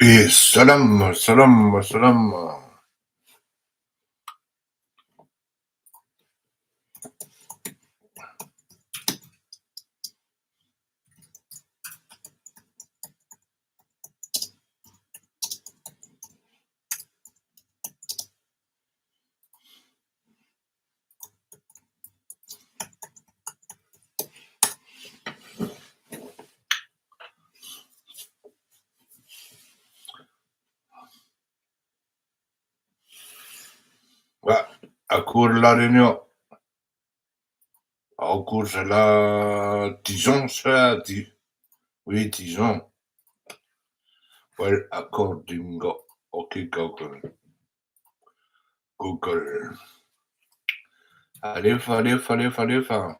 Eh salama salama salama. Ah, akory La Réunion. Ao akory zalahy Dijon sa Di oui Dijon. Well according ok Google. Google. Alefa alefa alefa alefa.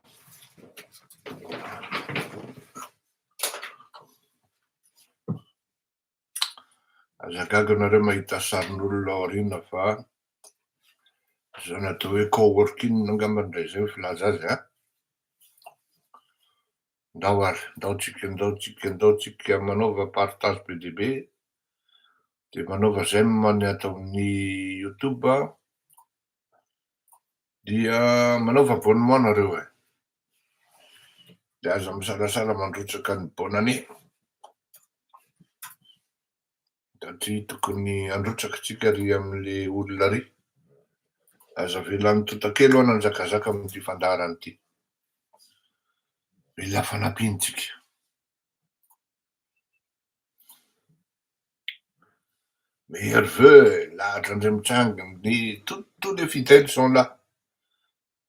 Aza gaga nareo mahita sarin'olona ao aoriana fa izany atao hoe coworking angamba ndray izay ny filaza azy an. Ndao ary, ndao tsika, ndao tsika, ndao tsika manaova partage be dia be, dia manaova j'aime ny ato amin'ny youtube, dia manaova abonnement nareo e. Dia aza misalasala mandrotsaka ny bonne année. Satria tokony handrotsaka tsika ry amin'le olona ry. Aza avela ny tontakely ho'a nanjakazaka amin'ity fandaharana ity. Mila fanampiana tsika. Meilleurs vœux, lahatra Andriamitsanga, ny tous tous les fidèles sont là.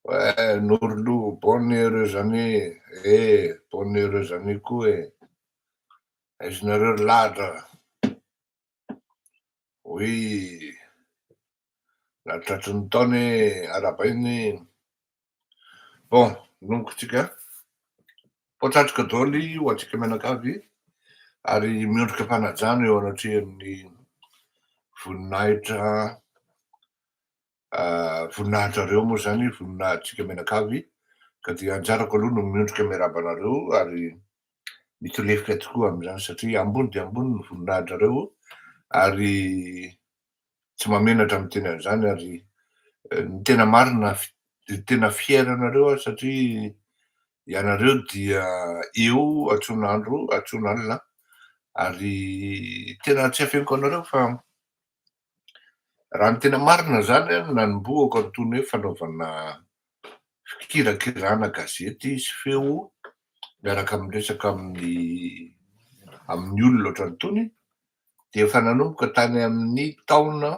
Ouais, Norlo, bonne et heureuse année. Eh, bonne et heureuse année koa e. Aiza nareo ry lahatra? Oui, raha tratry ny taona e, arahabaina e. Bon, nomiko tsika. Potratrika daholo ho antsika mianakavy ary miondrika am-panajana eo anatrehan'ny voninahitra voninahitrareo moa izany, voninahitritsika mianakavy ka dia anjarako aloha no miondrika miarahaba anareo ary mitolefika tokoa amin'izany satria ambony dia ambony ny voninahitrareo ary tsy mahamenatra miteny an'izany ary ny tena marina tena fier anareo aho satria ianareo dia eo antson'andro antson'alina ary tena tsy afeniko anareo fa raha ny tena marina zany an nanombohako an'itony hoe fanaovana fikirakirana gazety sy feo miaraka amin'ny resaka amin'ny amin'ny olona ohatran'itony dia efa nanomboka tany amin'ny taona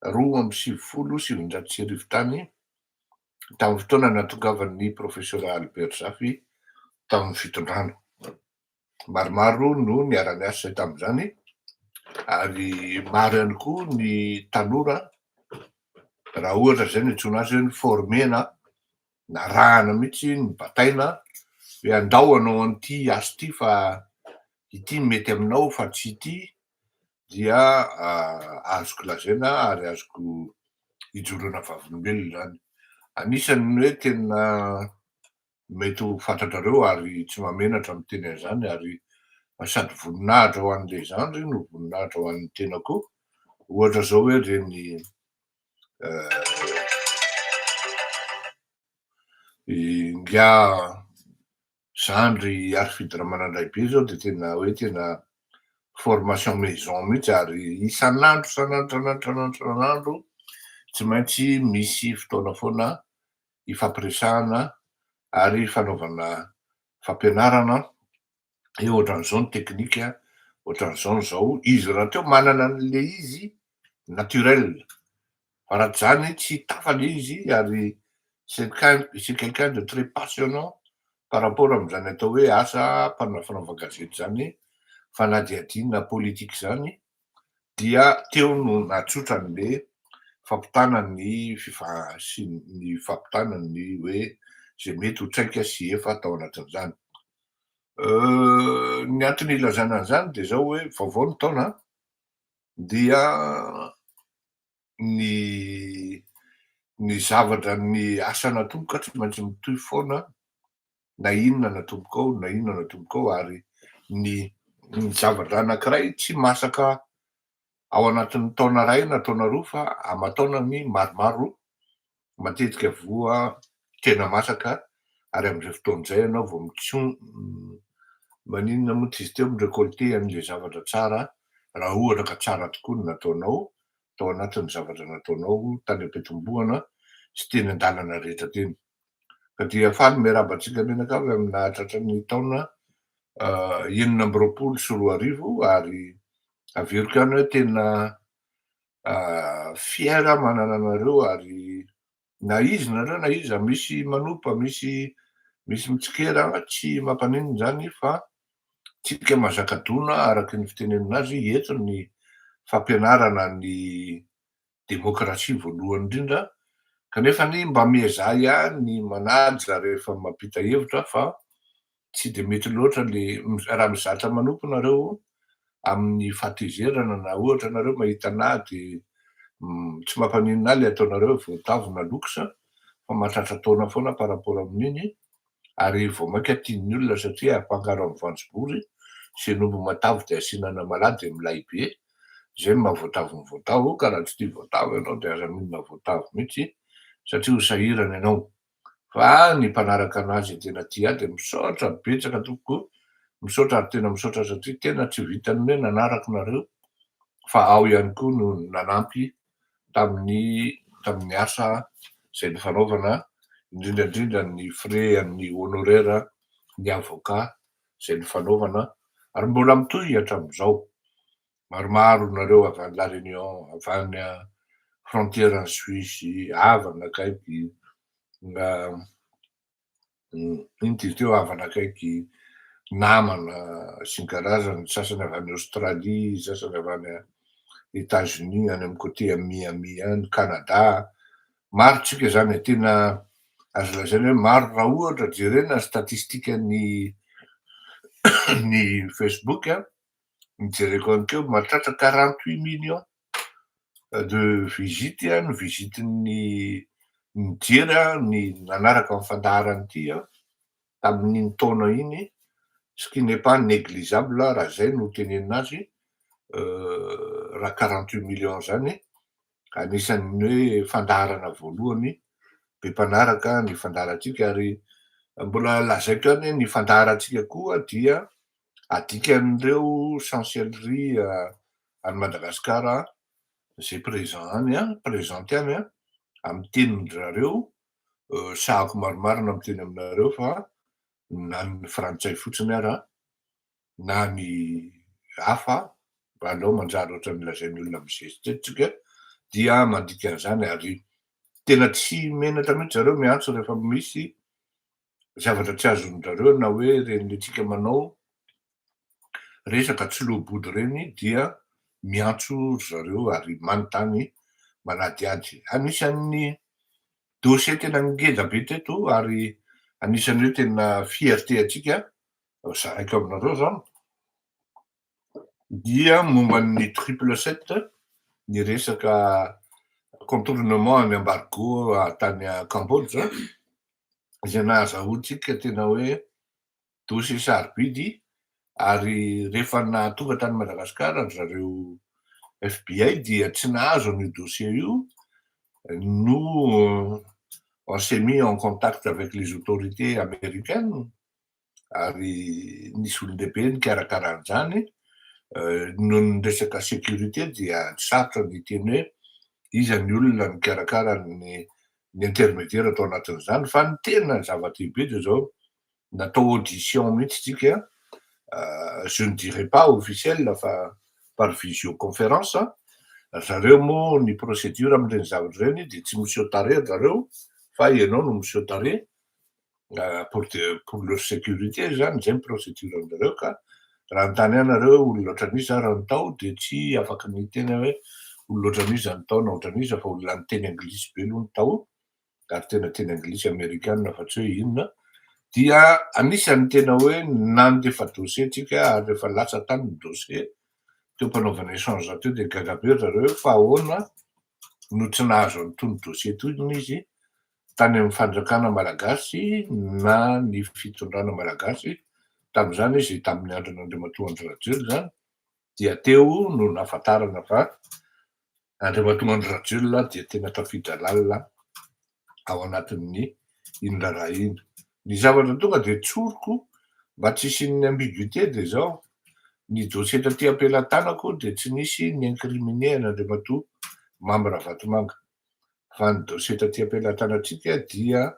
1992 tany, tamin'ny fotoana nahatongavan'ny Profesora Albert Zafy tamin'ny fitondrana. Maromaro no niara-niasa tamin'izany ary maro ihany koa ny tanora, raha ohatra izay no iantsoana azy hoe ni-former-na, narahana mihitsy, nobataina hoe andao hanao an'ity asa ity fa ity mety aminao fa tsy ity dia azoko lazaina ary azoko ijoroana vavolombelona izany. Anisan'ny hoe tena mety ho fantatrareo ary tsy mahamenatra miteny an'izany ary sady voninahitra ho an'ilay zandry no voninahitra ho an'ny tena koa. Ohatra izao hoe ireny ingahy Zandry Harifidy Ramanandraibe zao dia tena hoe tena formation maison mihitsy ary isan'andro isan'andro isan'andro isan'andro isan'andro tsy maintsy misy fotoana foana ifampiresahana ary fanaovana fampianarana hoe ohatran'izao ny teknika, ohatran'izao ny zao, izy rahateo manana an'le izy naturel fa raha tsy zany tsy tafa le izy ary c'est c'est quelqu'un de très passionnant par rapport amin'izany atao hoe asa fanaovan-gazety zany, fanadihadiana politique zany dia teo no nahatsotra an'le fampitana ny fifa sy ny fampitana ny hoe zay mety ho traika sy efa tao anatin'izany. Ny antony ilazana an'izany dia zao hoe vaovao ny taona dia ny ny zavatra ny asa natomboka tsy maintsy mitohy foana na inona natomboka ao na inona natomboka ao ary ny. Ny zavatra anankiray tsy masaka ao anatin'ny taona ray na taona roa fa aman-taonany maromaro matetika voa tena masaka, ary am'izay fotoana izay ianao vao maninona moa ty izy teo, mi-récolter an'le zavatra tsara, raha ohatra ka tsara tokoa ny nataonao tao anatin'ny zavatra nataonao tany am-pitomboana sy teny an-dalana rehetra teny. Ka dia faly miarahaba antsika mianakavy amina tratran'ny taona 2026, ary averiko ihany hoe tena fier manana anareo. Ary na izy nareo na iza, misy manompa, misy mitsikera, tsy mampaninona zany, fa tsika mahazaka dona araky ny fitenenana azy eto. Ny fampianarana ny demokrasia voalohany indrindra, kanefa ny mba miezaha ihany manaja rehefa mampita hevitra, fa tsy de mety loatra le raha mizatra manompo nareo amin'ny fahatezerana, na ohatra nareo mahita anahy de tsy mampaninona ahy le ataonareo voatavo na loksa, fa mahatratra taona foana par rapport amin'iny, ary vao mainka tian'ny olona satria ampangaro amin'ny voanjobory sy ny omby matavy de asiana anamalahy de milay be. Zay no mahavoatavo ny voatavo. Ka raha tsy tia voatavo ianao de aza mihinana voatavo mihitsy satria ho sahirana ianao. Fa ny mpanaraka anazy tena tia ahy de misaotra betsaka tompoko, misaotra ary tena misaotra, satria tena tsy vitany hoe nanaraka nareo fa ao ihany koa no nanampy tamin'ny asa zay nifanaovana, indrindrandrindra ny frais an'ny honoraire ny avocat zay nifanaovana ary mbola mitohy hatramin'izao. Maromaro nareo avy any La Réunion, avy any frontière any Suisse, havana akaiky, ino ty izy teo, havana akaiky, namana sy ny karazany, sasany avy any Australie, sasany avy any États-Unis, any amy côté Miami any, Canada. Maro tsika zany e, tena azo lazaina hoe maro raha ohatra jerena statistique ny Facebook a. Nijereko anikeo, mahatratra 48 millions de visite a, ny visite-ny nijery a, ny nanaraka ny fandaharany ity a tamin'iny taona iny, ce qui n'est pas négligeable raha zay no tenenina azy. Raha 48 millions zany, anisan'ny hoe fandaharana voalohany be mpanaraka ny fandaharantsika. Ary mbola lazaiko ihany hoe ny fandaharantsika koa dia adikan'ireo chancellerie any Madagasikara zay présent any a, présente any a, amy tenin-drareo. Sahako marimarina miteny aminareo fa na ny frantsay fotsiny ara na ny hafa aleo manjary ohatran'ny lazain'ny olona mizesitra eto tsika dia mandika an'izany, ary tena tsy menatra mihitsy zareo miantso rehefa misy zavatra tsy azon-drareo, na hoe reny tsika manao resaka tsy loabody reny dia miantso ry zareo ary manontany, manadiady. Anisan'ny dossier tena ngeza be teto ary anisan'ny hoe tena fierté atsika zaraiko aminareo zany dia momba ny 777, ny resaka contournement ny embargo tany Cambodge, izay nahazahoantsika tena hoe dossier sarobidy. Ary rehefa nahatonga tany Madagasikara ry zareo FBI dia tsy nahazo an'io dossier io. Nous, on s'est mis en contact avec les autorités américaines ary nisy olon-dehibe nikarakara an'izany. Noho ny resaka sécurité dia tsy sarotra ny teny hoe iza ny olona nikarakara ny intermédiaire atao anatin'izany. Fa ny tena zava-dehibe de zao: natao audition mihitsy tsika, je ne dirais pas officiel fa par visioconférence. Zareo moa, ny procédure am'ireny zavatra reny de tsy miseho tarehy zareo fa ianao no miseho tarehy pour leur sécurité zany. Zay ny procédure an'zareo. Ka raha nytany anareo olona ohatran'iza raha ny tao de tsy afaky ny tena hoe olona ohatran'iza ny tao na ohatran'iza, fa olona ny teny anglisy be aloha ny tao, ary tena teny anglisy amerikana fa tsy hoe inona. Dia anisan'ny tena hoe nandefa dossier tsika, ary rehefa lasa tany ny dossier teo mpanaovana échange teo de gaga be zareo hoe fa ahoana no tsy nahazo an'itony dossier toy izy tany amin'ny fanjakana malagasy na ny fitondrana malagasy. Tamin'izany izy, tamin'ny andron'Andriamatoa Andry Rajoelina zany, dia teo no nahafantarana fa Andriamatoa Andry Rajoelina dia tena tafiditra lalina ao anatin'ny iny raharaha iny. Ny zavatra tonga de tsoriko mba tsy hisian'ny ambiguïté de zao: ny dossier taty am-pelatanako de tsy nisy ny incriminé an'Andriamatoa Mamy Ravatomanga, fa ny dossier taty am-pelatanantsika dia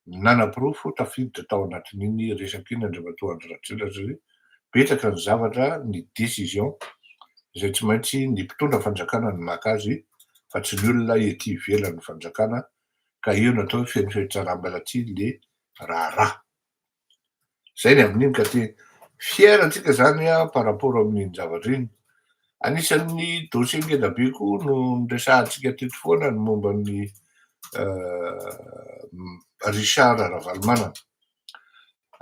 nanaporofo tafiditra tao anatin'iny resaky iny Andriamatoa Andry Rajoelina, satria betsaka ny zavatra, ny décision zay tsy maintsy ny mpitondra fanjakana ny maka azy fa tsy ny olona ety ivelan'ny fanjakana, ka io no atao hoe feno fitsaram-belatsihy le raharaha zay ny amin'iny. Ka ty fier atsika zany a par rapport amin'iny zavatra iny. Anisan'ny dossier ngeda be koa no nresahantsika teto foana ny momba ny Richard Ravalomanana.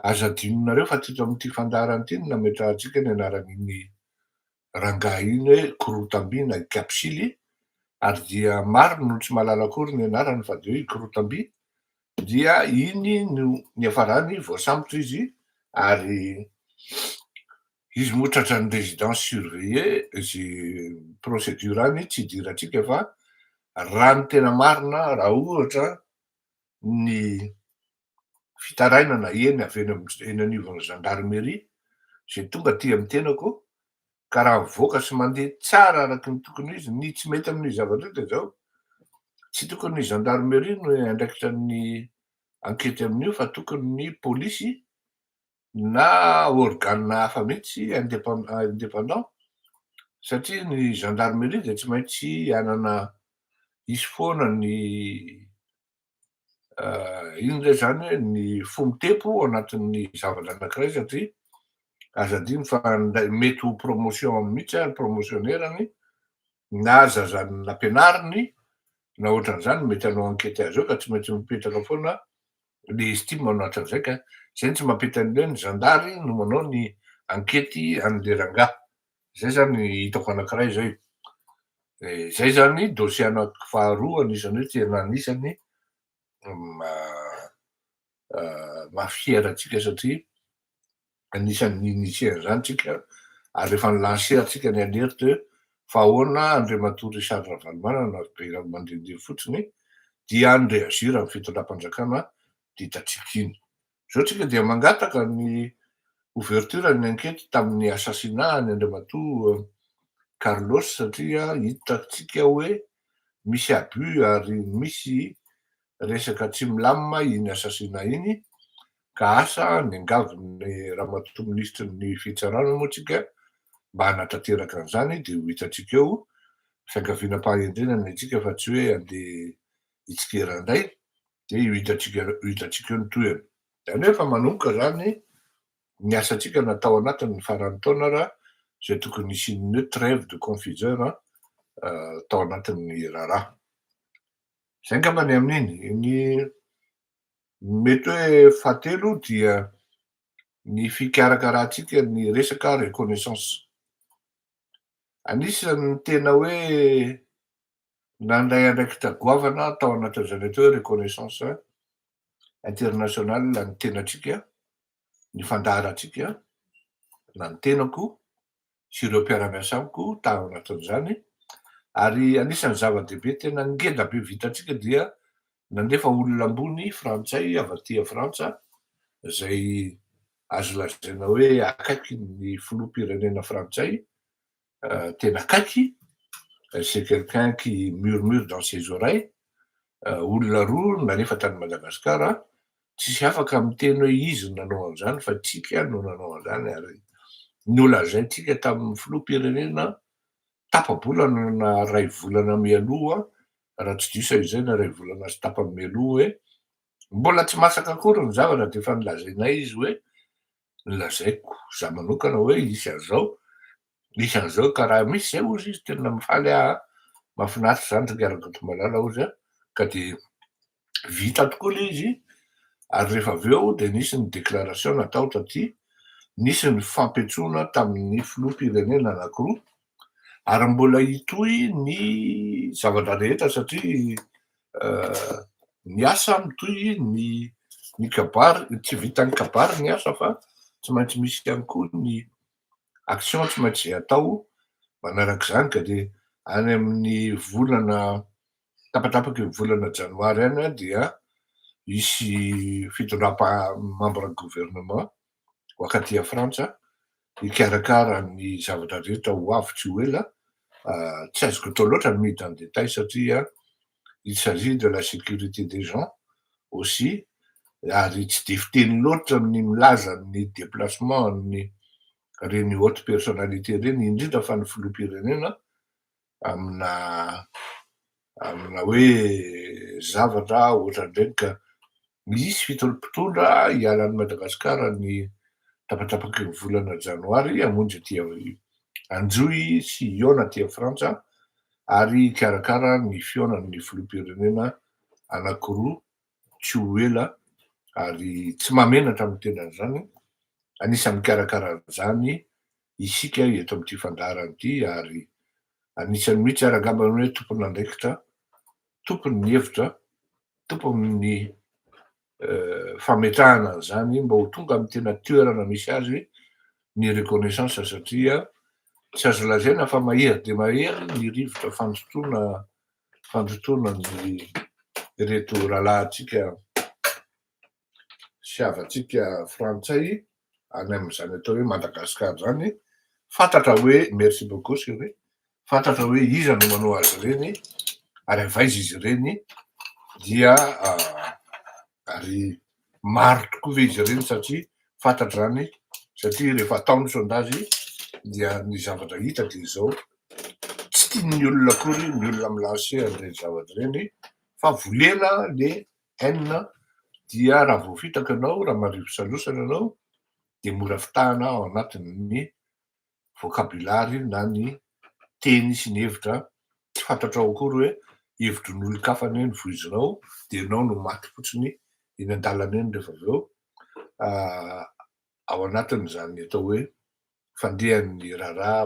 Aza adinonareo fa teto amin'ity fandaharana ity no nametrahantsika ny anaran'iny rangahy iny hoe Korotamby na Ikapsily, ary dia maro no tsy mahalala akory ny anarany fa de hoe Ikorotamby. Dia iny no niafarany voasambotra izy, ary izy moa tratran'ny résidence surveillée. Zy procédure any tsy idirantsika, fa raha ny tena marina, raha ohatra ny fitarainana eny avy eny anivon'ny gendarmerie zay tonga aty amy tenako, ka raha mivoaka sy mandeha tsara araky ny tokony izy, ny tsy mety amin'izy zavatra io de zao: tsy tokony ny gendarmerie no andraikitra ny ankety amin'io, fa tokony ny polisy na organe hafa mihitsy indépendant, satria ny gendarmerie de tsy maintsy anana isy foana ny ino ndray zany hoe ny fo mitepo anatin'ny zavatra anankiray, satria aza adino fa mety ho promotion mihitsy ary promotionnaire-ny na zazany nampianariny na ohatran'izany mety hanao ankety azy eo, ka tsy maintsy mipetraka foana le estime anatin'izay. Ka zay ny tsy mampety an'le ny zandary no manao ny ankety an'le rangahy zay zany. Hitako anankiray zay zay zany dossier anaky faharoa anisany hoe tena anisany mahafier atsika, satria anisan'ny initier zany tsika, ary rehefa ni-lancer atsika ny alerte hoe fa ahoana Andriamatoa Richard Ravalomanana be mandehandeha fotsiny, dia ny réagir amy fitondram-panjakana de hitatsika iny zao. Tsika dia mangataka ny ouverture ny enquête tamin'ny assassinat ny Andriamatoa Carlos, satria hitatsika hoe misy abus ary misy resaka tsy milamina iny assassinat iny. Ka asa ny angaviny ramatoa ministre ny fitsarana moa tsika mba hanatanteraka an'izany, de ho hitatsika eo fiankaviana am-pahendrena ny atsika, fa tsy hoe andeha hitsikera indray. De io hitatsika eo ny tohiny zany hoe fa manomboka zany ny asantsika natao anatin'ny farany taona raha zay tokony hisian'ny hoe trêve de confiseur tao anatin'ny raharaha zay angambany. Amin'iny ny mety hoe fahatelo dia ny fikarakarantsika ny resaka reconnaissance. Anisan'ny tena hoe nandray andraikitra goavana tao anatin'izany atao hoe reconnaissance internationale ny tenatsika, ny fandaharantsika na ny tenako sy ireo mpiara-miasa amiko tao anatin'izany. Ary anisan'ny zava-dehibe tena ngeda be vitatsika dia nandefa olona ambony frantsay avy aty Frantsa zay azo lazaina hoe akaiky ny filoham-pirenena frantsay, tena akaiky, c'est quelqu'un qui murmure dans ses oreilles. Olona roa nalefa tany Madagasikara, tsisy afaka miteny hoe izy no nanao an'izany fa tsika no nanao an'izany, ary nolazaintsika tamin'ny filoham-pirenena tapa-bolana na ray volana mialoha, raha tsy diso izay, na ray volana sy tapany mialoha, hoe mbola tsy masaka akory ny zavatra de efa nilazainay izy, hoe nolazaiko za manokana hoe isy an'izao, misy an'izao, ka raha misy zay ozy izy tena mifaly aha, mahafinaritra zany ry Rakotomalala ozy a. Ka de vita tokoa le izy, ary rehefa avy eo de nisy ny déclaration natao taty, nisy ny fampiantsoana tamin'ny filoham-pirenena anankiroa, ary mbola hitohy ny zavatra rehetra, satria ny asa mitohy, ny kabary tsy vitan'ny kabary ny asa fa Tsy maintsy misy ihany koa ny action tsy maintsy zay atao manarak'izany, ka de any amin'ny volana tapatapaky ny volana janoary any dia isy fitondram-pa membre gouvernement ho akaty Frantsa hikarakara ny zavatra rehetra ho avy tsy ho ela. Tsy azoko atao loatra ny miditra en détail satria il s'agit de la sécurité des gens aussi, ary tsy de fiteny loatra ny milaza ny déplacement ny reny haute personnalité reny, indrindra fa ny filoham-pirenena amina hoe zavatra ohatran'ireny. Ka misy fitondra hialan'ny Madagasikara ny tapatapaky ny volana janoary hamonjy aty Anjohy sy hiona aty Frantsa ary hikarakara ny fihaonan'ny filoham-pirenena anankiroa tsy ho ela. Ary tsy mahamenatra amin'ny tenan'izany, anisan'ny mikarakara an'izany isika eto amin'ity fandaharana ity, ary anisan'ny mihitsy ary angambany hoe tompon'andraikitra, tompony ny hevitra, tompony fametrahana an'izany mba ho tonga amin'ny tena toerana misy azy ny reconnaissance, satria tsy azo lazaina fa mahery de mahery ny rivotra fandrotoana ny reto rahalahintsika sy havantsika frantsay any amin'izany atao hoe Madagasikara zany. Fantatra hoe, merci beaucoup chéri, fantatra hoe iza no manao azy ireny ary avaiza izy ireny, dia ary maro tokoa ve izy ireny, satria fantatra zany, satria rehefa atao ny sondage dia ny zavatra hita de zao: tsy tian'ny olona akory ny olona mi-lance an'ireny zavatra ireny, fa volena le haine. Dia raha voafitaka ianao, raha marivo salosana ianao, de mora fitahana ao anatin'ny vocabulaire na ny teny sy ny hevitra tsy fantatrao akory hoe hevitry ny olon-kafa anie ny voizinao, de ianao no maty fotsiny eny an-dalana eny rehefa avy eo ao anatin'izany atao hoe fandehan'ny raharaha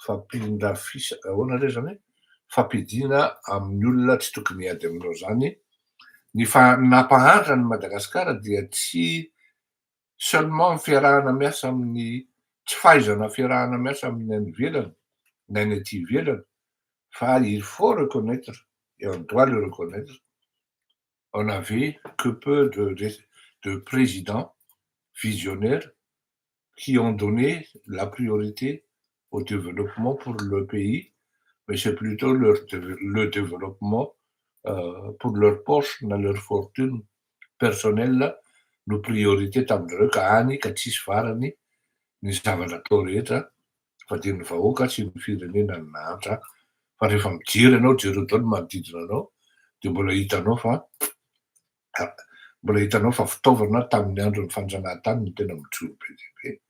fampindrafisa ahoana re zany hoe fampiadiana amin'ny olona tsy tokony hiady aminao zany. Ny fa nampahantra ny Madagasikara dia tsy seulement ny fiarahana miasa amin'ny tsy fahaizana fiarahana miasa amin'ny any ivelany na any aty ivelany, fa il faut reconnaître et on doit le reconnaître, on avait que peu de présidents visionnaires qui ont donné la priorité au développement pour le pays, mais c'est plutôt le développement pour leur poche na leur fortune personnelle no priorité tamin'ireo, ka any ka tsisy varany ny zavatra atao rehetra, fa de ny vahoaka sy ny firenena ny nahantra. Fa rehefa mijery ianao, jereo daholo manodidina anao, de mbola hitanao fa fitaovana tamin'ny andro ny fanjanahantany no tena mijoro be dia be,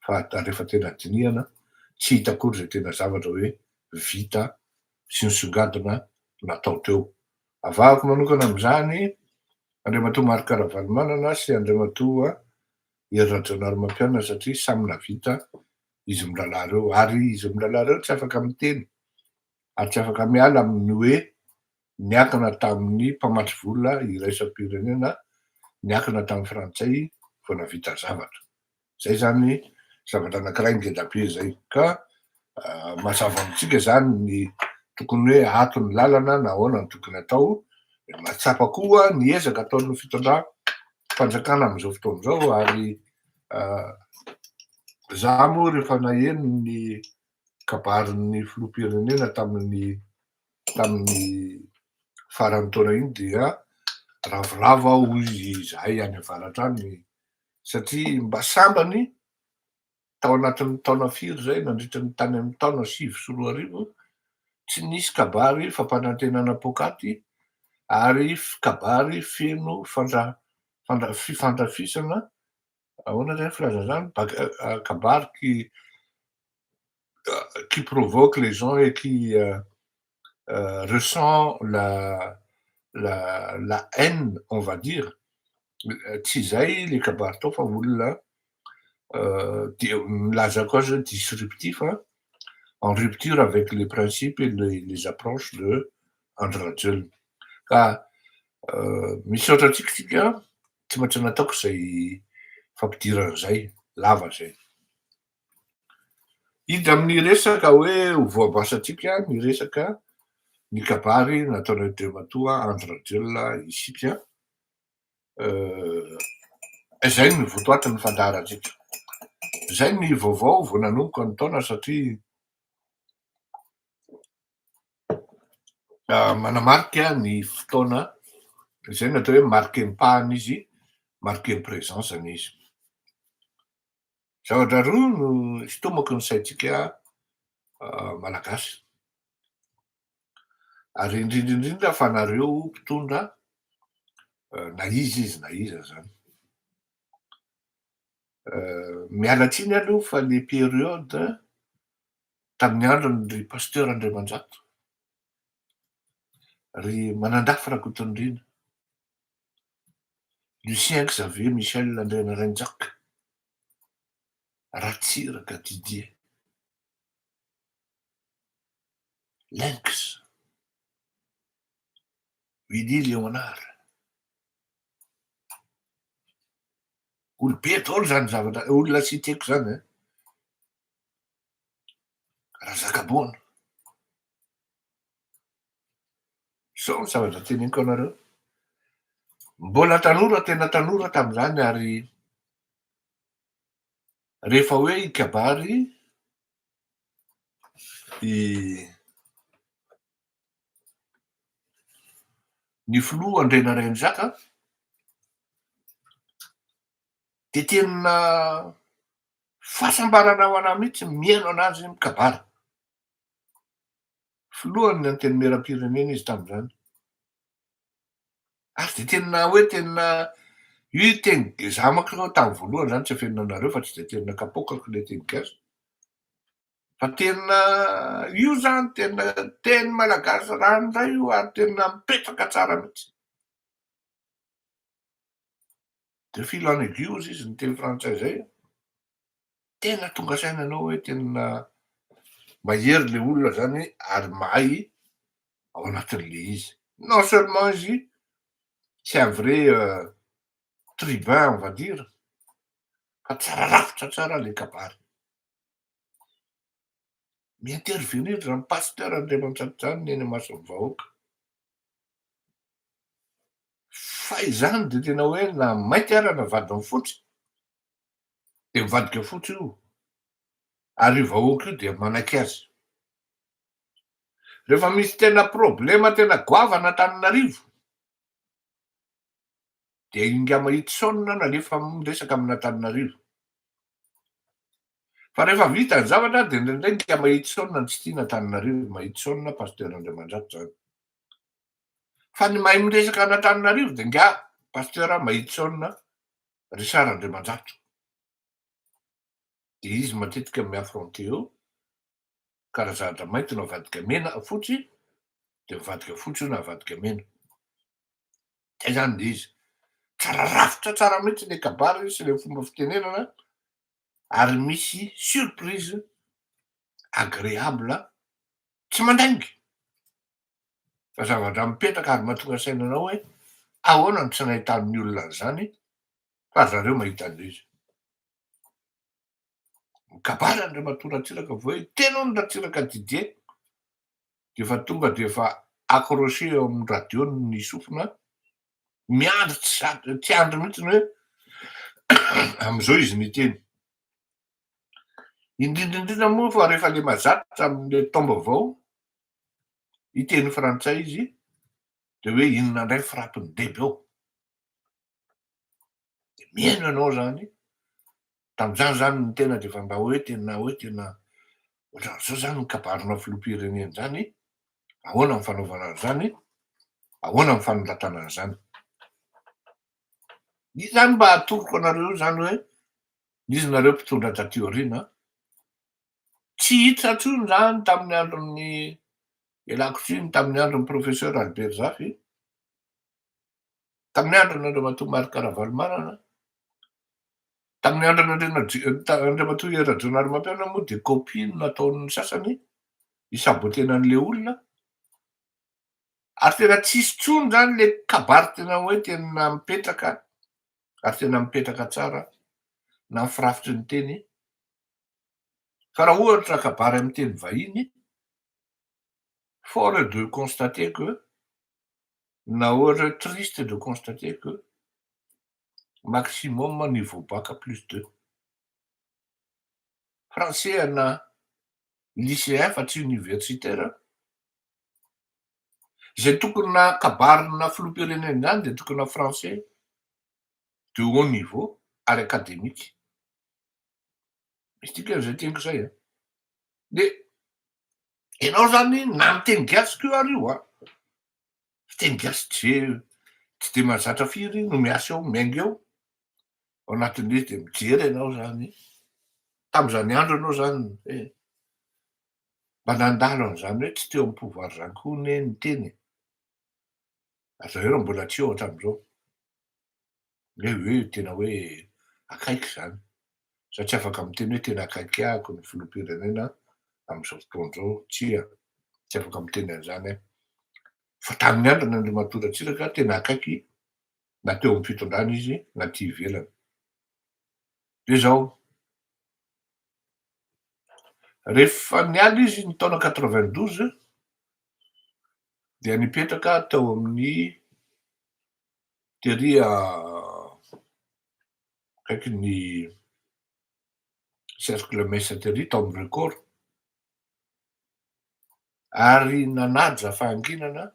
fa rehefa tena dinihana tsy hita akory zay tena zavatra hoe vita sy nisongadina natao teo. Avahako manokana am'izany Andriamatoa Marc Ravalomanana sy Andriamatoa Hery Rajaonarimampianina, satria samy navita izy mirahalahy reo, ary izy mirahalahy reo tsy afaka miteny ary tsy afaka miala amin'ny hoe niankina tamin'ny mpamatsy vola iraisam-pirenena, niankina tamin'ny frantsay vao navita zavatra zay. Zany zavatra anankiray ngeda be zay, ka mazava amitsika zany ny tokony hoe ato ny lalana na ahoana ny tokony atao. Mahatsapa koa ny ezaka ataon'ny fitondra fanjakana am'izao fotoana zao, ary za moa rehefa naheno ny kabarin'ny filoham-pirenena tamin'ny farany taona iny dia ravoravo aho izy zahay any avaratra any, satria mba sambany tao anatin'ny taona firy zay, nandritra ny tany amin'ny taona 2009, tsy nisy kabary fampanantenana pokaty ary kabary feno fandra fifandrafisana, ahoana zany filaza zany, kabary qui provoque les gens et qui ressent la haine, on va dire. Tsy zay le kabary tao, fa olona de milaza koa azy hoe disruptif, en rupture avec les principes et les approches de Andry Rajoelina. Ka misaotra atsika tsika tsy maintsy nataoko zay. Fampidirana izay, lava izay. Hiditra amin'ny resaka hoe ho voabasantsika ny resaka ny kabary nataon'Andriamatoa Andry Rajoelina isika. Izay no votoatin'ny fandaharantsika. Izay ny vaovao vao nanomboka ny taona satria manamarika ny fotoana, izay no atao hoe marquer-ny izy, marquer-ny présence-ny izy. Zavatra roa no isintomako ny saintsika malagasy, ary indrindra indrindra fa nareo mpitondra na iza izy na iza zany. Miala tsiny aloha fa le période tamin'ny androny ry Pasteur Andriamanjato, ry Manandafy Rakotonirina, Lucien Xavier Michel Andrianarainjaka, Ratsiraka Didier, Lynx, Willy Léonard. Olobe daholo zany zavatra, olona citeko zany an. Razakaboana. Zao ny zavatra teneniko anareo, mbola tanora tena tanora tamin'izany ary rehefa hoe hikabary i ny filoha Andrianarainjaka dia tena fahasambarana ho anah mihitsy mihaino anazy mikabary. Filohan'ny Antenimierampirenena izy tamin'izany. Ary dia tena hoe tena io teny za manko aloha tamin'ny voalohany izany tsy afenina anareo fa tsy dia tena kapoakako ilay teny gasy. Fa tena io izany tena teny malagasy ranoray io ary tena mipetraka tsara mihitsy. De fil en aiguille hozy izy ny teny frantsay izay. Tena tonga saina anao hoe tena mahery le olona zany ary mahay ao anatin'le izy. Non seulement izy c'est un vrai tribun on va dire fa tsara rafitra tsara le kabary. Mi-intervenir zany pasteur Andriamanjato zany ny eny imason'ny vahoaka. Fa izany de tena hoe na mainty ara na vadiny fotsy de mivadika fotsy io ary io vahoaka io dia manaiky azy. Rehefa misy tena problema tena goavana Antananarivo dia Ingahy Mahitison nalefa miresaka amin'Antananarivo. Fa rehefa vita ny zavatra dia indraindray Ingahy Mahitison no tsy tian'Antananarivo, Mahitison Pasteur Andriamanjato zany. Fa ny mahay miresaka an'Antananarivo dia Ingahy Pasteur Mahitison Richard Andriamanjato. Dia izy matetika mi-affronter eo, ka raha zavatra mainty no avadika mena, fotsy, dia mivadika fotsy io na avadika mena. Zay zany le izy. Tsara rafitra tsara mihitsy le kabary sy le fomba fitenenana ary misy surprise agréable tsy mandainga fa zavatra mipetraka ary mahatonga saina anao hoe ahoana no tsy nahitan'ny olona an'izany fa ry zareo mahita an'ilay izy. Mikabary Andriamatoa Ratsiraka vao hoe tena hono Ratsiraka Didier dia efa tonga dia efa accroché eo amin'ny radio ny sofina, miandry tsy za- tsy andry mihitsy ny hoe amin'izao izy miteny. Indrindra indrindra moa fa rehefa le mazatra amin'le taom-baovao, hiteny frantsay izy, dia hoe inona indray frappe-n'i Deby ao. Dia mihaino ianao zany, tamin'izany zany ny tena dia efa mba hoe tena hoe tena ohatran'izao zany ny kabarina filoham-pirenena zany, ahoana ny fanaovana an'izany, ahoana ny fanoratana an'izany. Io zany mba atoroko anareo io zany hoe izy nareo mpitondra taty aoriana, tsy hita intsony zany tamin'ny andron'ny, ialako tsiny, tamin'ny andron'ny professeur Albert Zafy, Tamin'ny andron'Andriamatoa Marc Ravalomanana, tamin'ny andron'Andriamatoa Hery Rajaonarimampianina moa dia copie no nataon'ny sasany hi-saboter-na an'ilay olona, ary tena tsisy intsony izany ilay kabary tena hoe tena mipetraka ary tena mipetraka tsara. na ny firafitry ny teny. Fa raha ohatra kabary amy teny vahiny, fort est de constater que, na ohatra hoe triste de constater que, maximum niveau bac +2 français ana lycéen fa tsy universitaire. Zay tokony na kabarina filoham-pirenena zany de tokony na français de haut niveau ary académique. Misy dikan'izay teniko zay a. De ianao zany na miteny gasy ko ary io a, fiteny gasy tsy de mahazatra firy no miasa eo, miainga eo ao anatin'le izy, de mijery ianao zany tam'izany andro anao zany hoe mba nandalo an'izany hoe tsy teo amy pouvoir zany koa ne ny teny ary zareo mbola tsy eo hatram'izao hoe tena hoe akaiky zany, za tsy afaka miteny hoe tena akaiky ahako ny filoham-pirenena am'izao fotoana tsia, tsy afaka miteny an'izany aho. Fa tamin'ny andro ny Andriamatoa Ratsiraka tena akaiky, na teo amy fitondrana izy na ty ivelany. De zao rehefa niala izy ny taona 92 dia nipetraka tao amin'ny teria akaiky ny Cercle Mess tery tao amy Record ary nanaja fahanginana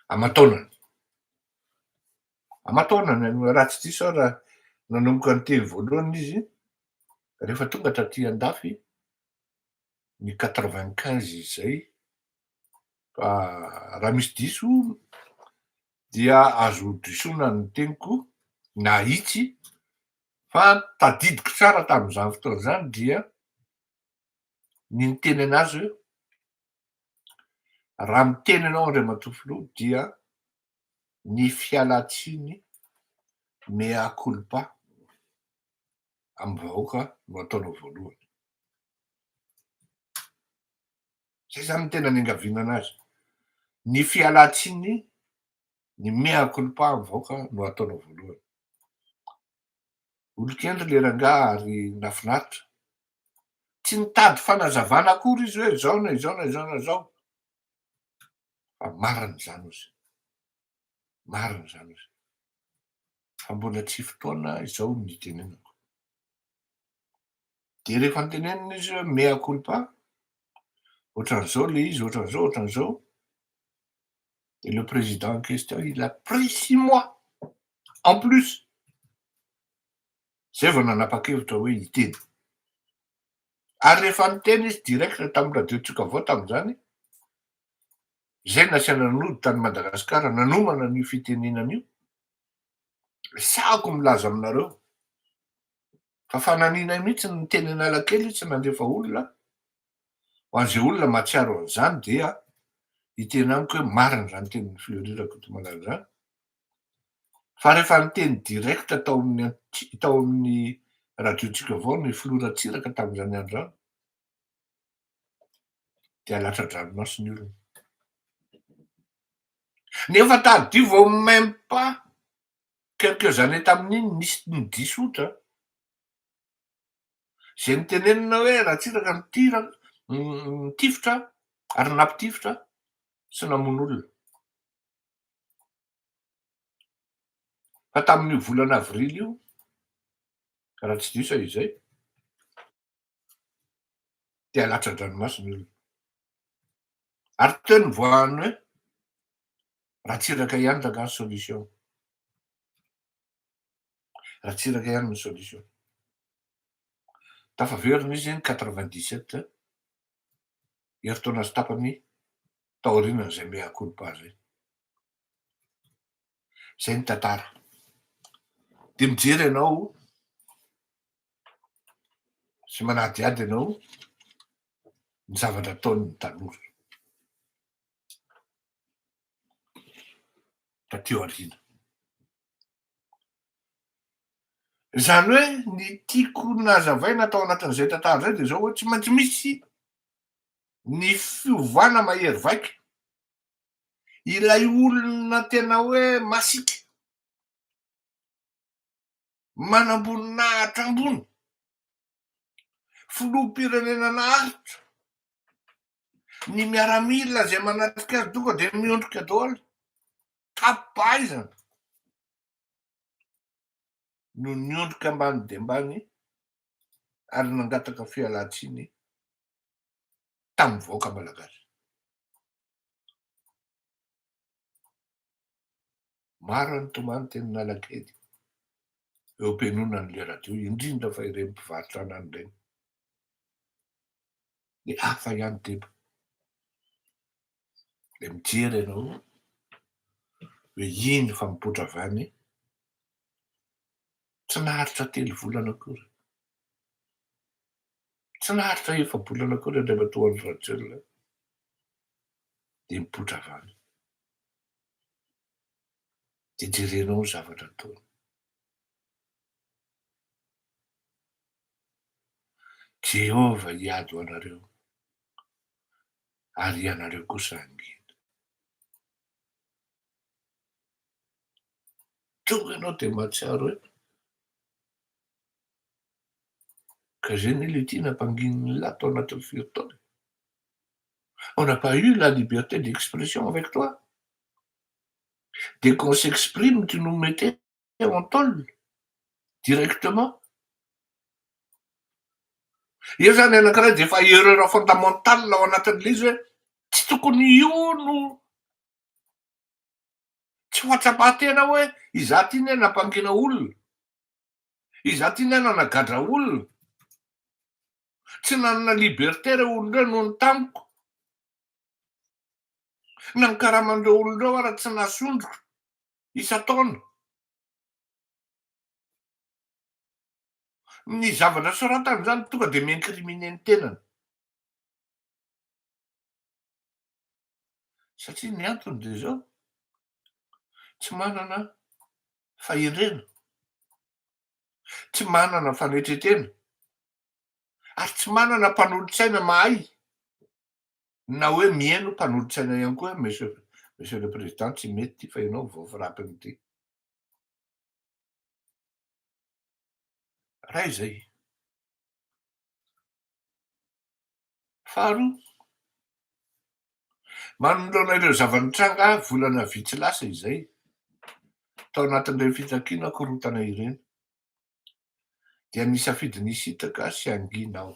aman-taonany aman-taonany. Raha tsy diso aho, raha nanomboka ny teny voalohany izy rehefa tonga taty andafy ny 95 izay, fa raha misy diso dia azo disoana ny teniko na hitsy, fa tadidiko tsara tam'izany fotoana zany dia ny niteny anazy hoe: "Raha miteny ianao, Andriamatoa Filoha, dia ny fialatsiny, mea culpa amy vahoaka no ataonao voalohany." Zay zany ny tena niangaviana anazy, ny fialatsiny, ny mea culpa amy vahoaka no ataonao voalohany. Olon-kendry le rangahy ary nafinaritra, tsy nitady fanazavana akory izy hoe zao na izao na izao na zao, fa marina zany izy, marina zany izy, fa mbola tsy fotoana izao ny tenenako. De rehefa nitenenina izy hoe mea culpa ohatran'izao le izy, ohatran'izao, ohatran'izao, de le président en question, il a pris 6 mois en plus zay vao nanapa-kevitra hoe hiteny. Ary rehefa niteny izy direct tamy radio Tsioka Avao tam'izany zay nasiana nody tany Madagasikara nanomana ny fitenenana io, sako milaza aminareo fa fananinay mihitsy ny teny Analakely, tsy nandefa olona ho an'izay olona mahatsiaro an'izany dia hiteny amiko hoe marina zany tenin'ny Fleury Rakotomalala zany. Fa rehefa niteny direct tao amin'ny radio Tsioka Avao ny filoha Ratsiraka tam'izany andro zany dia latsa-dranomaso ny olona, nefa tadidio vao même pas quelques années tamin'iny nisy ny disotra zay nitenenina hoe Ratsiraka nitira nitifitra ary nampitifitra sy namono olona. Fa tamin'io volana avrily io, raha tsy diso izay, dia latsa-dranomaso ny olona ary teo ny voahany hoe Ratsiraka ihany rangahy solution, Ratsiraka ihany ny solution. Tafaverina izy ny 97, herintaona sy tapany taorianan'izay mea culpa zay. Zay ny tantara. De mijery ianao sy manadiady ianao ny zavatra ataon'ny tanora tateo aoriana. Zany hoe ny tiako nazavaina tao anatin'izay tantara zay de zao hoe tsy maintsy misy ny fiovana mahery vaika. Ilay olona tena hoe masika. Manamboninahitra ambony, filoham-pirenena naharitra, ny miaramila izay manatrika azy tonga dia miondrika daholo, tapi-pahaizana no niondrika ambany dia ambany ary nangataka fialan-tsiny tamin'ny vahoaka malagasy. Maro ny tomany teny Analakely eo am-pihainoana an'ilay radio, indrindra fa ireny mpivarotra anana ireny. Dia hafa ihany deba. Dia mijery ianao hoe iny fa mipoitra avy any, tsy naharitra telo volana akory. Tsy naharitra efa-bolana akory Andriamatoa Andry Rajoelina dia mipoitra avy any. Dia jerenao ny zavatra ataony. Jehovah hiady ho anareo, ary ianareo kosa hangina. Tonga ianao dia mahatsiaro hoe ka zay anie le ty nampanginin'ny lahy tao anatin'ny firy taona e. On n'a pas eu la liberté d'expression avec toi. Dès qu'on s'exprime, tu nous mettais en tôle directement. Eo zany anankiray dia efa erreur fondamentale ao anatin'ilay izy hoe tsy tokony io no tsy fahatsapan-tena hoe izaho ty anie nampangina olona, izaho ty anie nanagadra olona. Tsy nanana liberté ireo olona ireo noho ny tamiko. Na ny karaman'ireo olona ireo ara tsy nasondroko isan-taona. Ny zavatra soratany izany tonga dia mi-incriminer ny tenany. Satria ny antony dia izao, tsy manana fahendrena, tsy manana fanetren-tena, ary tsy manana mpanolotsaina mahay na hoe mihaino mpanolotsaina ihany koa hoe monsieur monsieur le président tsy mety ity fa ianao vao frappe-n'ity. Ray izay. Faharoa, manoloana ireo zava-nitranga volana vitsy lasa izay, tao anatin'ireny fitakiana korontana ireny, dia nisafidy ny hisintaka sy hangina aho.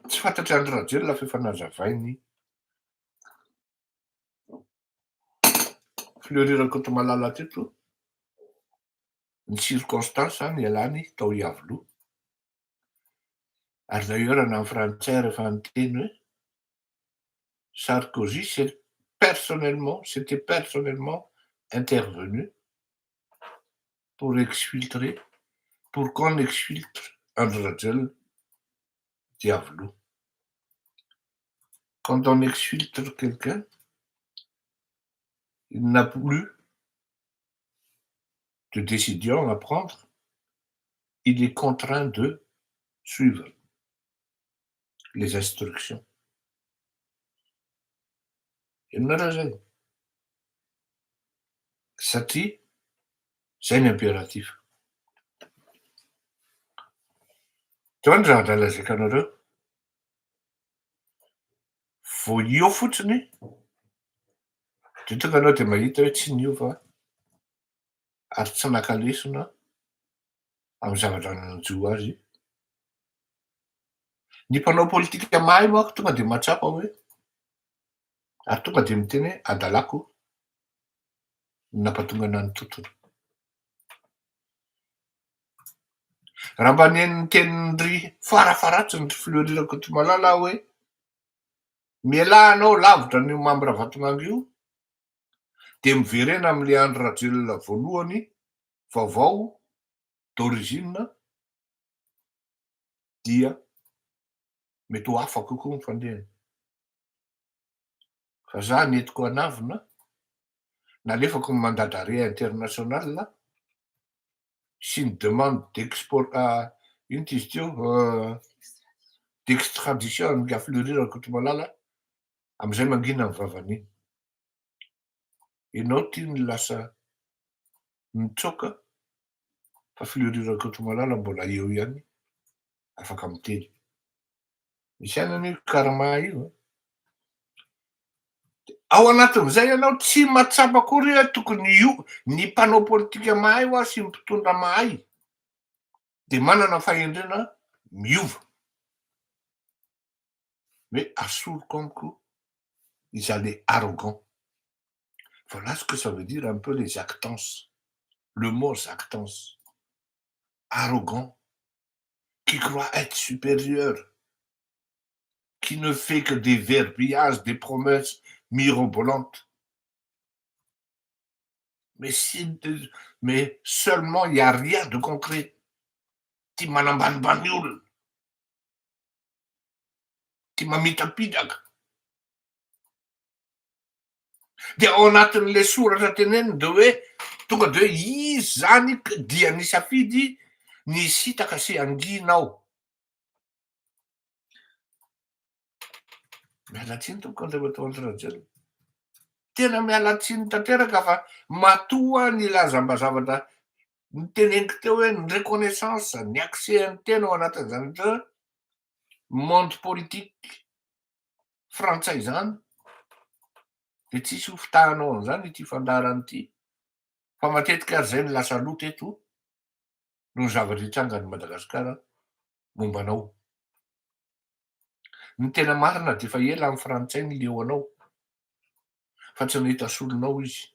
Tsy fantatr'i Andry Rajoelina fa efa nazavainy Fleury Rakotomalala teto ny circonstance nialany tao Iavoloha. Ary d'ailleurs na ny frantsay rehefa niteny hoe Sarkozy s'est personnellement, s'était personnellement intervenu pour exfiltrer, pour qu'on exfiltre Andry Rajoelina d'Iavoloha. Quand on exfiltre quelqu'un, il n'a plus de décision à prendre, il est contraint de suivre les instructions. Inona zay? Satria zay ny impératif. Teo ny zavatra lazaiko anareo. Vao eo fotsiny de tonga anao de mahita hoe tsy niova ary tsy naka lesona amin'ny zavatra nanjo azy. Ny mpanao politika mahay manko tonga de mahatsapa hoe ary tonga de miteny hoe adalako ny nampatonga anah ny tontolo. Raha mba nihaino ny tenin-dry farafaharatsiny ry Fleury Rakotomalala aho hoe mialà anao lavitra an'io Mamy Ravatomanga io dia miverena amin'ilay Andry Rajoelina voalohany vaovao d'origine dia mety ho hafa kokoa ny fandehany. Fa za nentiko hanavona, nalefako ny mandat d'arrêt international sy ny demande d'export ino ty izy teo d'extradition an'i Fleury Rakotomalala amizay mangina ny vavan'iny. Ianao ty no lasa nitsoaka fa Fleury Rakotomalala mbola eo ihany afaka miteny. Misy ihany anie io karma io an. Ao anatin'izay ianao tsy mahatsapa akory hoe tokony io ny mpanao politika mahay hoa sy ny mpitondra mahay dia manana fahendrena miova. Hoe asoriko amiko izany arrogant. Voilà ce que ça veut dire un peu les actances, le mot actance. Arrogant, qui croit être supérieur, qui ne fait que des verbillages, des promesses mirobolantes. Mais, si, mais seulement il n'y a rien de concret. Tia manambanimbany olona, tia mamitapitaka. Dia ao anatin'le soratra teneniny de hoe tonga de hoe izy zany dia nisafidy ny hisintaka sy hangina ao. Miala tsiny tompoko Andriamatoa Andry Rajoelina. Tena miala tsiny tanteraka fa matoa nilaza mba zavatra niteneniko teo hoe ny reconnaissance, ny accès an'ny tena ao anatin'izany monde politique frantsay izany dia tsisy ho fitahanao an'izany ity fandaharana ity fa matetika ary zay no lasa aloha teto noho ny zavatra hitranga any Madagasikara momba anao. Ny tena marina dia efa ela amin'ny frantsay ny leo anao fa tsy nahita solonao izy.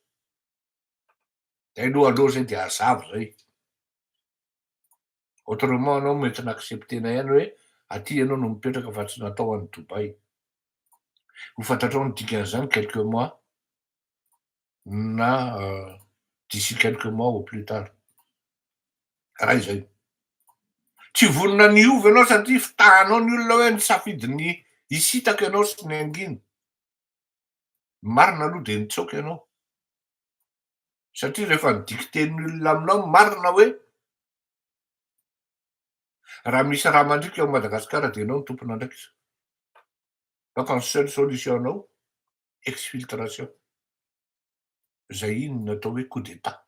Zay aloha aloha zay dia hazava zay. Autrement anao mety na-accepter-na ihany hoe aty ianao no mipetraka fa tsy natao any Dubaï. Ho fantatrao ny dikan'izany quelques mois na d'ici quelques mois au plus tard. Raha izay. Tsy vonona ny hiova ianao satria fitahanao ny olona hoe nisafidy ny hisintaka ianao sy ny hangina. Ny marina aloha dia nitsoaka ianao. Satria rehefa ni-dicter-n'ny olona aminao ny marina hoe raha misy raha mandriaka ao Madagasikara dia ianao no tompon'andraikitra. Donc ny seule solution anao exfiltration. Zay iny no atao hoe coup d'état.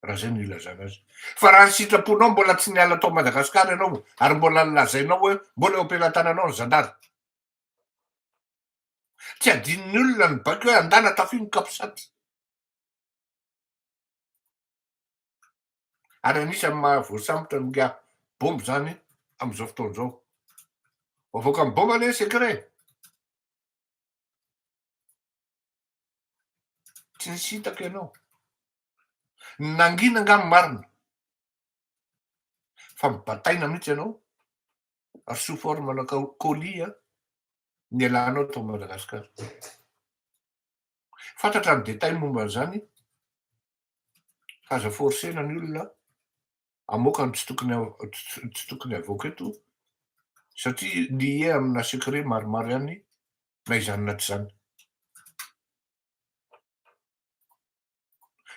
Raha zay no ilazana azy. Fa raha ny sitraponao mbola tsy niala tao Madagasikara ianao ary mbola lazainao hoe mbola eo am-pelatananao ny zandary. Tsy adinon'ny olona ny baiko hoe andana tafio ny capsat. Ary anisan'ny mahavoasambotra ny ingahy bomba izany amin'izao fotoana izao. Avoakan'ny bomba anie ny secret. Tsy nisintaka ianao. Nangina angaha ny marina. Fa mibataina mihitsy ianao ary sous forme na colis nialanao tao Madagasikara. Fantatra ny détail momba an'izany fa aza forcer-na ny olona hamoaka ny tsy tokony tsy tokony havoaka eto satria lié amina secret maromaro ihany na izany na tsy izany.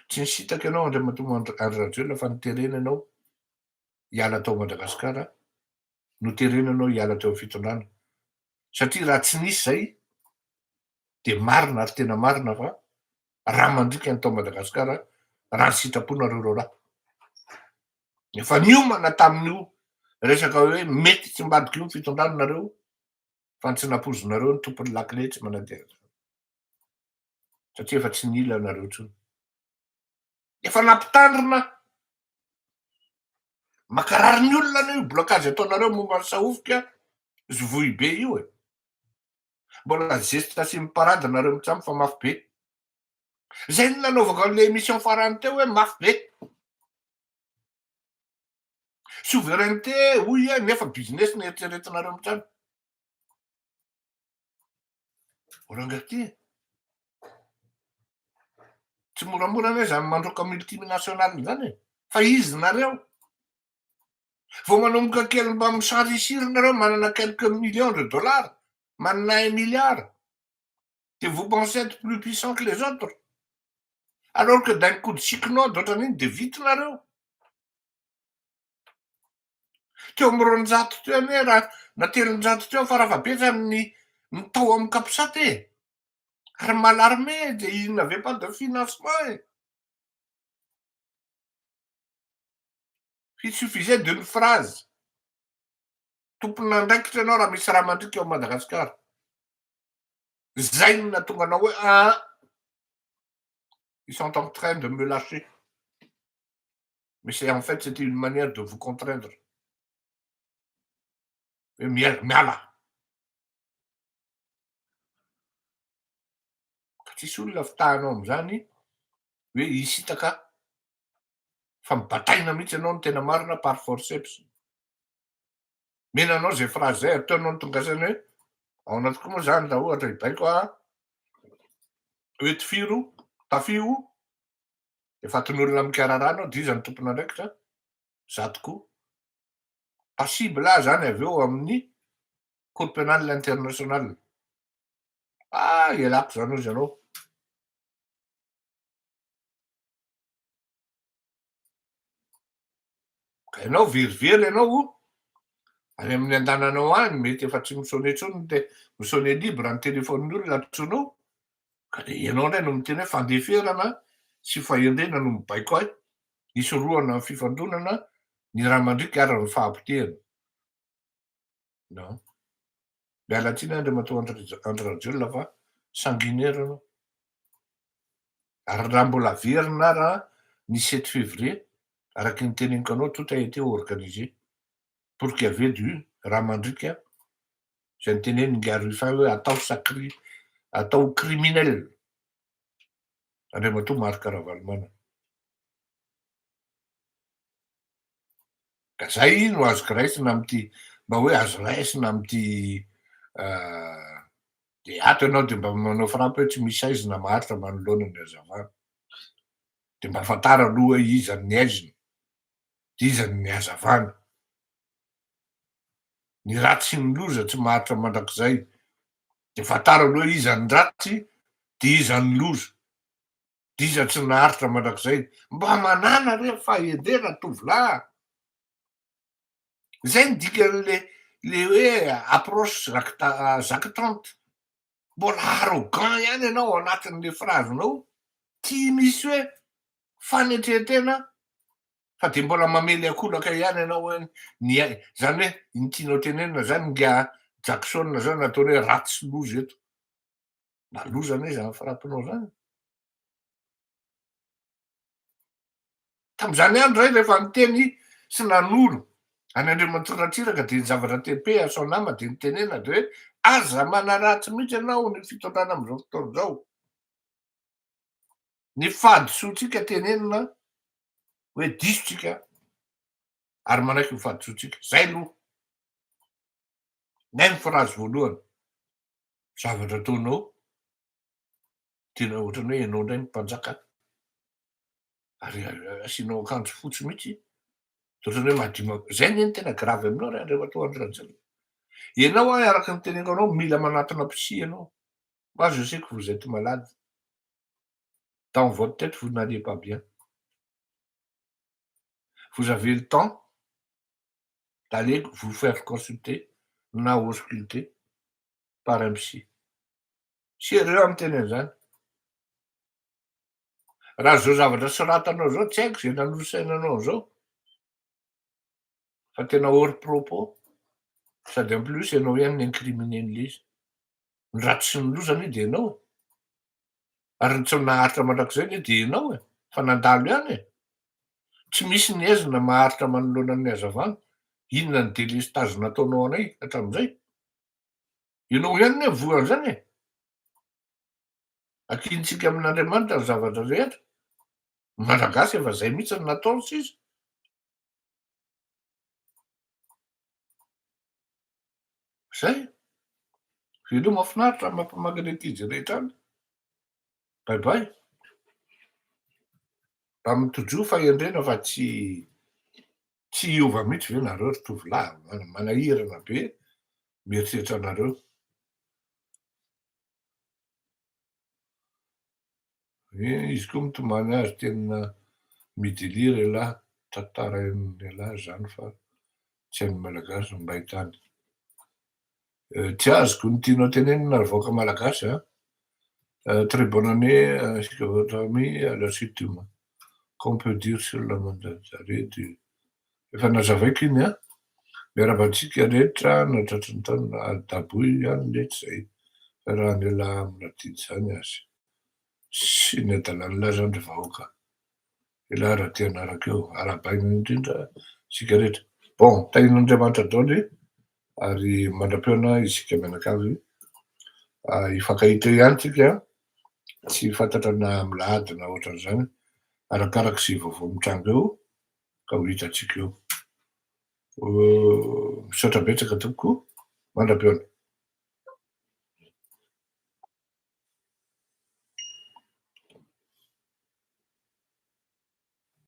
Tsy nisintaka ianao Andriamatoa Andry Rajoelina fa noterena ianao hiala tao Madagasikara, noterena ianao hiala teo amin'ny fitondrana satria raha tsy nisy izay dia marina ary tena marina fa raha mandriaka ny tao Madagasikara raha ny sitraponareo rahalahy. Efa niomana tamin'io resaka hoe mety tsy mbadika io ny fitondrana nareo fa ny tsy nampoizinareo ny tompon'ny lakile tsy manantena satria efa tsy nila anareo intsony. Efa nampitandrina makarary ny olona anie io blocage ataonareo momba ny sahofika zovohibe io e. Mbola geste sy miparade nareo mitsam fa mafy be. Zay no nanaovako an'le émission farany teo hoe mafy be. Souveraineté hoy aho nefa business no eritreretinareo mitsam. Rangahy ty e. Tsy moramora anie zany mandroaka multinational zany e. Fa izy nareo. Vao manomboka kely mba mi-s'enrichir nareo manana quelques millions de dollars, manana un milliard. De vous pensez être plus puissant que les autres. Alors que d'un coup de cyclone ohatran'iny de vita nareo. Teo amin'ny 200 teo anie raha na 300 teo farafahabetsany ny ny tao amin'ny capsat e. Ary Mallarmé dia il n'avait pas de financement e! Il suffisait d'une phrase. Tompon'andraikitra ianao raha misy raha mandriaka ao Madagasikara. Zay no nahatonga anao hoe ah, ils sont en train de me lâcher. Mais c'est en fait c'était une manière de vous contraindre. Hoe miala. Ka tsisy olona fitahanao amin'izany hoe hisintaka fa mibataina mihitsy ianao no tena marina par forceps. Mena anao zay phrase zay ary teo anao no tonga saina hoe ao anaty koa moa zany raha ohatra hibaiko aho hoe tifiro, tafio, de fatin'olona mikarara anao de iza no tompon'andraikitra? Za tokoa. Passible aho zany avy eo amin'ny cour pénale internationale. Ah, ialako zany hozy ianao. Ka ianao verivery ianao any amin'ny andananao any, mety efa tsy mi-sonner intsony ny te- mi-sonner libre ny telefaonin'ny olona antsoinao, ka dia ianao indray no miteny hoe fandeferana sy fahendrena no mibaiko ahy hisorohana ny fifandonana, ny rà mandriaka ary ny fahapotehana. Non. Miala tsiny Andriamatoa Andry Rajoelina fa sanguinaire anao. Ary raha mbola averina ara ny sept février, araky ny teneniko anao, tout a été organisé pour qu'il y avait du rà mandriaka, izay notenenin'i Rufin hoe atao sacri, atao criminel Andriamatoa Marc Ravalomanana. Ka zay no azoko raisina amin'ity, mba hoe azo raisina amin'ity de ato ianao de mba manao frappe hoe tsy misy aizina maharitra manoloana ny hazavana. De mba fantaro aloha hoe iza ny aizina, de iza ny hazavana. Ny ratsy sy ny loza tsy maharitra mandrakizay. De fantaro aloha hoe iza ny ratsy, de iza ny loza. D'iza tsy naharitra mandrakizay. Mba manàna re fahendrena tovolahy a! Zay ny dikan'le le hoe approche jactante. Mbola arrogant ihany ianao ao anatin'le phrase-nao, tsy misy hoe fanetren-tena fa de mbola mamely ankolaka ihany ianao hoe ny zany hoe ny tianao tenenina zany ingahy Jackson zany ataony hoe ratsy sy loza eto. Mba loza anie zany frappe-nao zany. Tamin'izany andro izay rehefa niteny sy nanoro an'i Andriamatoa Ratsiraka dia ny zavatra TP à son âme dia nitenena dia hoe aza manaratsy mihitsy ianao ny fitondrana amin'izao fotoana izao. Ny fahadisoantsika tenenina hoe diso tsika ary manaiky ny fahadisoantsika. Zay aloha. Nay ny phrase voalohany. Zavatra ataonao tena ohatran'ny hoe ianao indray no mpanjaka ary asianao akanjo fotsy mihitsy de ohatran'ny hoe madio zay anie no tena grave aminao ry Andriamatoa Andry Rajoelina. Ianao aho araka ny teneniko anao mila manatona psy ianao. Moi je sais que vous êtes malade. Dans votre tête vous n'allez pas bien. Vous avez le temps d'aller vous faire consulter na ausculter par un psy. Sérieux aho miteny an'izany. Raha zao zavatra soratanao zao tsy haiko zay nanoro saina anao an'izao fa tena hors propos sady en plus ianao ihany no incriminer-n'ilay izy. Ny ratsy sy ny loza anie dia ianao e. Ary ny tsy naharitra mandrakizay anie dia ianao e, fa nandalo ihany e. Tsy misy ny aizina maharitra manoloana ny hazavana. Inona ny délestage nataonao anay hatramin'izay? Ianao ihany anie voan'izany e. Akintsika amin'Andriamanitra ny zavatra rehetra. Ny Malagasy efa izay mihitsy no nataony sisa. Zay. Veloma finaritra mampamaky ny ankizy rehetra any. Bye bye. Mba mitojoa fahendrena fa tsy tsy hiova mihitsy ve nareo ry tovolahy? Manahirana be mieritreritra anareo. Izy koa mitomany azy tena mi-delire elah, tantarain'elah zany fa tsy hain'ny malagasy ny mbay tany. Tsy azoko ny tianao tenenina ry vahoaka malagasy a! Très bonne année ainsi que votre famille, à la suite du qu'on peut dire sur la mandat d'arrêt du efa nazavaiko iny a. Miarahaba antsika rehetra natratry ny taona adaboy ihany letsy zay raha ny lahy amin'adidy zany azy sy ny adalan'lahy zany ry vahoaka ilahy raha ty anaraka eo arahabaina indrindra sika rehetra. Bon, tahin'Andriamanitra daoly ary mandra-pihaona isika mianakavy, hifankahita eo ihany tsika, tsy fantatra na amilahady na ohatran'izany, arakaraky zay vaovao mitranga eo ka ho hitatsika eo. Misaotra betsaka tompoko, mandra-pihaona.